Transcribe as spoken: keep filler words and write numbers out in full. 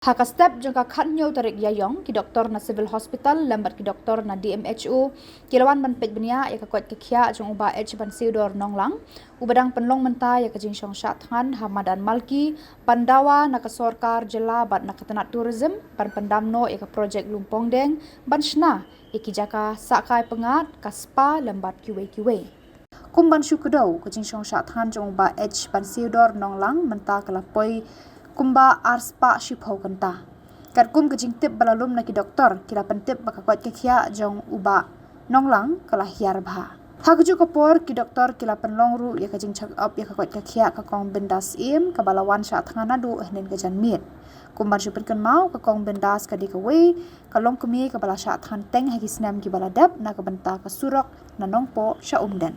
Ha ka step jong ka khathynñiew tarik Ïaïong, ki doktor na Civil Hospital lem bad ki doktor na D M H O ki la wan ban peit bniah ïa ka koit ka khiah jong u Bah H. Bansiewdor Nonglang, u ba dang pynlong mynta ïa ka jingshong shah thngan ha madan Malki, ban dawa na ka sorkar jylla bad na ka tnat tourism ban pyndam noh ïa ka projek Lumpongdeng ban shna ïa ki jaka sahkai pyngngad, ka spa lem bad kiwei kiwei. Kum ban shu kdew, ka jingshong shah thngan jong u Bah H. Bansiewdor Nonglang mynta ka la poi kumba arspah shiphew kynta. Katkum ka jingtip ba la lum na ki doktor, ki la pyntip ba ka koit ka khiah jong u Bah Nonglang ka la hiar bha. Ha kajuh ka por, ki doktor ki la pynlong ruh ïa ka jingcheck up ïa ka koit ka khiah ka Kong Bindas Syiem, kaba la wan shah thngan naduh hynnin ka janmiet. Kum ban shu pynkynmaw, ka Kong Bindas ka dei kawei ka longkmie kaba la shah thngan teng ha ki snem kiba la dep na ka bynta ka surok na Nongpoh sha Umden.